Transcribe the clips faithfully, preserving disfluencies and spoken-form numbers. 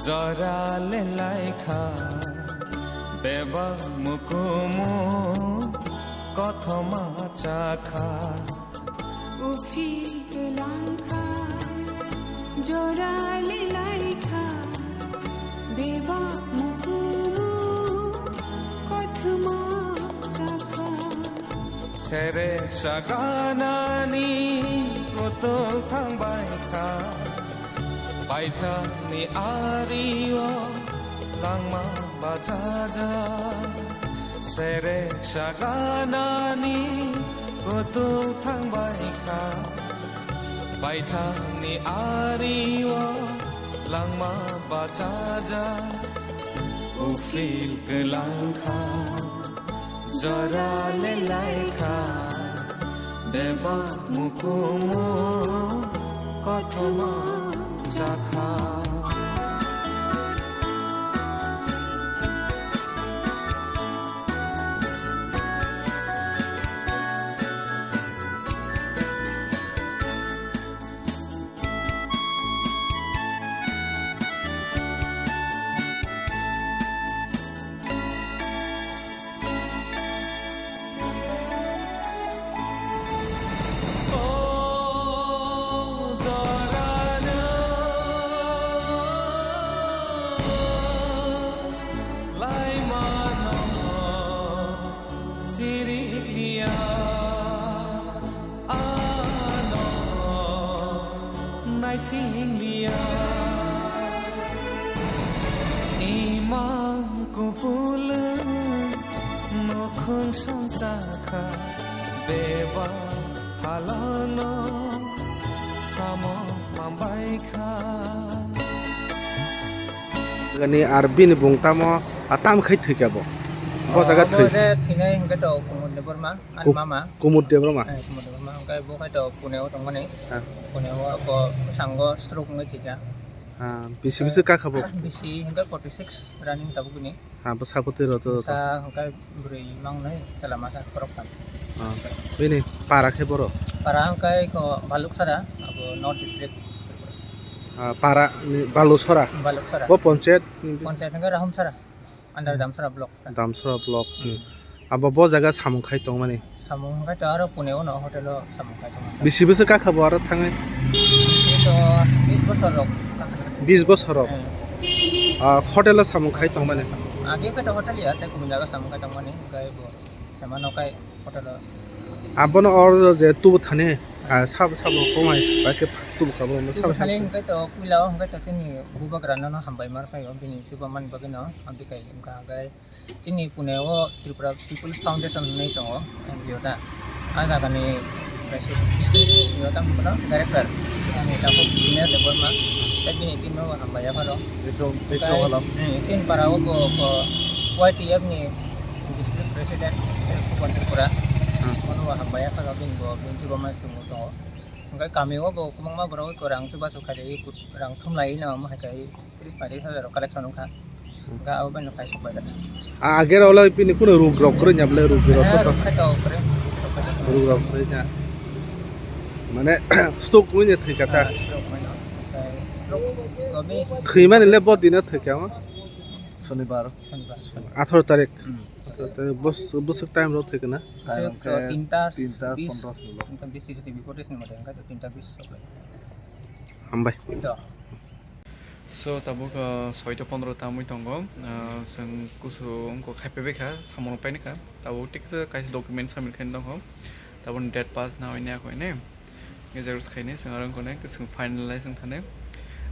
Jora le laikha, bebak mukumu kothoma chakha. Uphil langkha, jora le laikha, bebak mukumu kothoma chakha. Serek saganani kutol thangbai kha. Paithakni ario langma bachajak. Serek saganani kutol thangbai kha. Paithakni ario langma bachajak. Uphil kwlangkha. Jora le laikha, bebak mukumu kothoma chakha. Sirikliya ano naisingliya. Imang kupulung nukhung songsa kha, beba halangno samo mambai kha. Gani ar bini bung tamo, a tam khai thwi kha bo. Bo jaga thwi. Bo je thinai hwnkhe to Kumud Debbarma, ani Ku-, mama. Kumud Debbarma. Eh, Kumud Debbarma. Hwnkhe bo khai to Pune o tongmani. Ha. Pune o bo sango stroke wngwi thwi kha. Ha, bisi bisi kakha bo. Bisi hwnkhe forty six running tabuk bini. Ha, bo sakoti rw to. Sa hwnkhe bwrwi mangnwi chwla masa khoroktham. Ha. Bini para khe boro? Para hwnkhe ko Baluksara, abo North District. Ah, para ni Balusora. Baluksara. Bo ponchayat ni? Ponchayat hwnkhe Rahumsara. Under Damsara block. Damsara block ni. Hmm. Abo bo jaga samung khai tongmani? Samung hwnkhe to aro Pune o no hotel o samung khai tongmani. Bisi bwswk kakha bo aro thangwi? Bisi to bis bosor rok kakha. Bis bosor rok? Hmm. Ah, hotel o samung khai tongmani? Age khe to hotel ya, tei kubun jaga samung khai tongmani, hwnkhe bo. Sama nokai hotel o. Abono or je tubu thani, ah, sabo sabo komai bai khe tubu kabo mo sabo sabo. Thani hwnkhe to puila o hwnkhe to chini bubagra nono hambai mar khaio bini chuba man bagwi no amtwi khai wngkha hwnkhe chini Pune o Tripura People's Foundation hinwi tongo N G O ta. A jaga ni kaisa district ni o tamo director ani tabuk Binoy Debbarma tei bini team no hambai ya phano. Tei chong, tei chong hala. Hmm, chini para o bo, bo Y T F ni district president, eh, Bhuban Tripura. Hmm. Bono bo hambai ya phano bini bo, bini chuba mai chwngwi tongo. Hwnkhe kami o bo kwbangma borok rang chubachu khairwi rang thumlaiwi no omo hai khai tris paris hajar rok collection wngkha. Hmm. Hwnkhe abo bai no kaisa bai kha. A, age rok le bini kuno rug rok kwrwi nya bwle rug rok. Eh, to rug khai to kwrwi. Rug rok kwrwi nya. Mane stroke wngwi thwi kha ta. Ah, stroke wngwi no. Okai stroke to bini thwimani le bo dino thwi kha o. Sonibar. Sonibar. Atharo tarik. Hmm. Atharo tarik bus, bus time rok thwi kha na. Time stroke to khe tinta tinta bis, pondro solo. Tinta bis C C T V footage ni mote hwnkhe to tinta bis. Hambai. To. So, tabuk, ah, soita pondro tamwi tongo. Ah, chwng kusu wngkha khai paibai kha, samung paini kha. Tabuk tiksa kaisa document submit khaina tongo. Tabuk date pass na hwnwi ya kho ne. Nge xerox khainai, chwng aro wngkha ne, chwng finalize wngkha ne.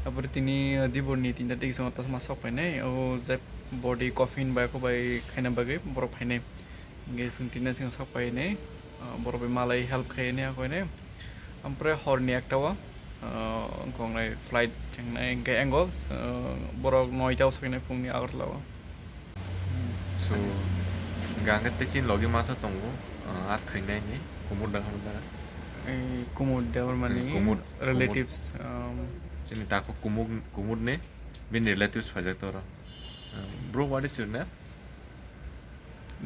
Aboni tini, ah, dibor ni tinta twi chwng tasma sok painai. O je body coffin bai kho bai khaina bagwi borok phainai. Hingke chwng tini chwng sok pai hinwi, ah, borok bai malai help khai hinwi ako hinwi. Ampore horni ekta o, ah, wngkha wngnai flight thangnai hingke ango, ah, borok noita o sok hinwi phungni Agartala o. So, hingke ang khe tei chini logi masa tongo, ah, a thwinai ni Kumud Debbarma. Eh, Kumud Debbarma ni, eh, Kumud, Kumud. Relatives, um, chini takhuk Kumud, Kumud ni bini relatives phaijak toro. Ah, bro, what is your name?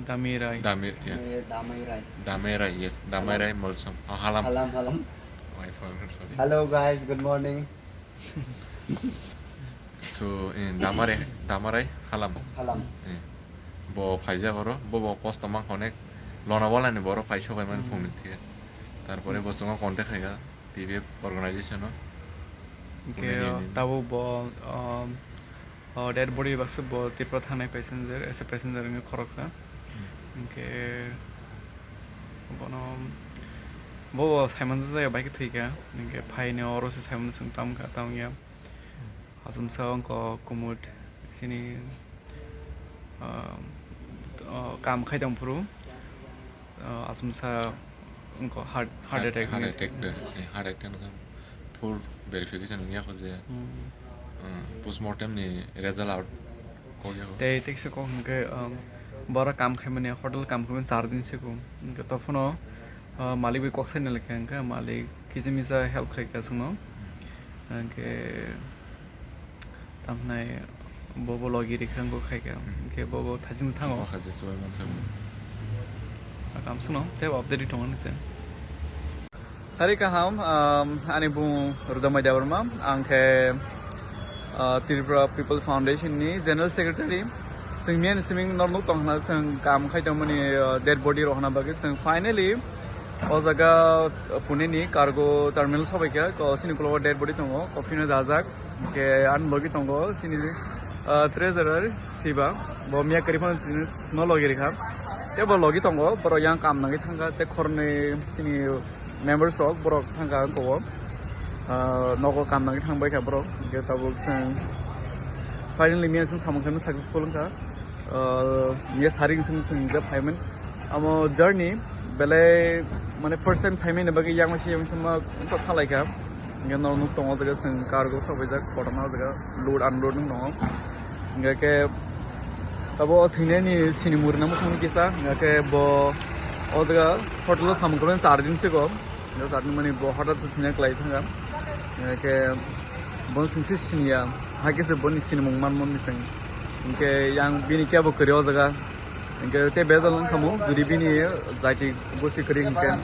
Damai Rai. Damai, yeah. Eh, Damai Rai. Damai Rai, yes. Damai Halam. Rai Molsom. Ah, Halam. Halam, Halam. Oh, I forgot, sorry. Hello, guys. Good morning. So, eh, Damarai, Damarai, Halam. Halam. Eh, bo phaijak oro, bo, bo kosto mankha onek. Lonavala ni borok phai sokai mani Hmm. phungni thik. Tarpore bo chwngno contact khaikha T B F organization o. Hingke, Pune ni, ni. Tabuk bo, um, o dead body baksa bo Tripura thangnai passenger, as a passenger wngwi khoroksa. Hmm. Hingke bono, bo, bo Simon jaya bai khe thwikha. Hingke phaini oro se Simon chwng tamkha, tamya. Asumsa wngkha Kumud sini, ah, ah, kam khai tong phuru, ah, asumsa wngkha heart, heart Heart, attack heart wngwi. Attack de, eh, heart attack wngkha full verification wngya kho je, Hmm. ah, postmortem ni result out kok ya kho. Tei, tei kisa kok hwnkhe, um, bora kam khaimani, hotel kam khaimani char din siko. Hwnkhe tophano, ah, malik bai kok saina lekha hwnkhe malik kisa misa help khaikha chwngno. Hwnkhe tamhnai bobo logi rikha wngkha khaikha. Hmm. Hwnkhe bobo thaching thango. Bo khaje chubai mansa. Akam sano tei update tongo nise. Sari kaham, um, ani bung Rudamai Debbarma, ang khe, uh, Tripura People Foundation ni General Secretary. Chwng miya ni siming nor nuk tong hwna chwng kam khai tongmani, uh, dead body rok hwna bagwi chwng finally o jaga, uh, Pune ni cargo terminal sobai kha, ko sini ukulok o dead body tongo, coffin o dajak, hwnkhe ani logi tongo sini, uh, treasurer Siba, bo miya kwrwi phano chini no logi rikha, tei bo logi tongo, borok yang kam nangwi thangkha, tei khornwi chini members rok borok thangkha wngkha o, ah, nogo kam nangwi thangbai kha borok, hwnkhe tabuk chwng finally miya chwng samung khe successful wngkha, ah, miya saring chwng chwng je phaimani amo journey belai mane first time saimani bagwi yang masi yang sama wngkha khalai kha, hwnkhe no nuk tongo jaga chwng cargo sobaijak kotorma jaga load unload wng tongo, hwnkhe khe abo thwinani sini murina muchungni kisa, hwnkhe khe bo o jaga hotel o samung khe char din siko. Hwnkhe charni mani bo hota se sini kwlai thangkha. Hwnkhe bono singsi siniya, hakhe se boni sinimung manmani sing. Hwnkhe yang bini kebo kwrwi o jaga. Hwnkhe tei bejal wngkha mo, jodi bini jaiti gosti kwrwi hwnkhe.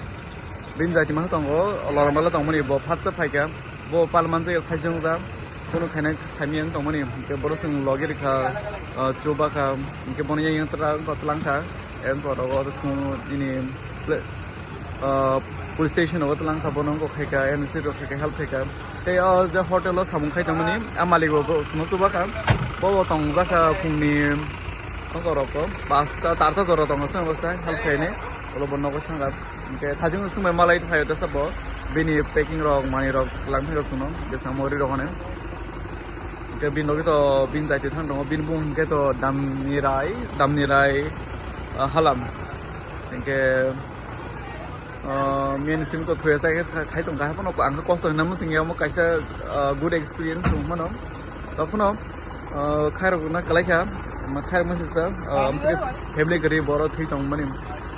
Bini jaiti masa tongo, loromala tongmani bo phatsa phaikha. Bo palmanjak ya saichung jak. Bono khaina saimiyang tongmani. Hwnkhe boro chwng logi rikha, ah, chubakha. Hwnkhe bono yang yang twlang, twlangkha. Erpor rogo oro chwng nini pla-, ah, police station rogo twlangkha, bono wngkha khaikha, N O C rok khaikha, help khaikha. Tei o je hotel o samung khai tongmani, a malik bo, bo chwngno chubakha. Bo bo tongjakha phungni, wngkha rokbo, pasta, charta jora tongo chwng bwsa, help khainai. Ulo bo nogo thangkha. Hwnkhe thajing swngbai malai phaio tesa bo. Bini packing rok, manwi rok, lang phaio chwngno, bwskango ri rok hwnwi. Hwnkhe bini logi to bini jaiti thang tongo, bini bung hwnkhe to Damnirai, Damnirai, ah, Halam. Hwnkhe, ah, miyani simi to thuya chai khe khai tongkha, haphano ang khe kosto hinna mwswngya, omo kaisa, ah, good experience wng mano. Tokphano, ah, khairokna kwlaikha, ma khairokma sisa, ah, family kwrwi borok thwi tongmani.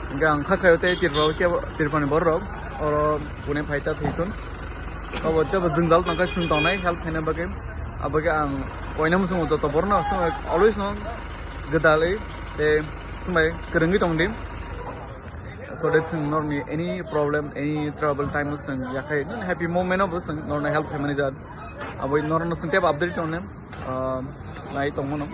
Hwnkhe ang kha khaio tei Tripura o kebo, Tripura ni borok rok oro Pune phai ta thwi thun. Abo jabo jwngjal tongkha, chwng tongnai help khaina bagwi. Abagwi ang koina muchungo joto borokno chwng always no gwdalwi tei swmai kwrwngwi tongdi. So that chwng norni any problem, any trouble time o chwng yakhai happy moment o bo chwng norno help khaimani jat. Abo norno chwng tei update tongnai, ah, nai tongmano.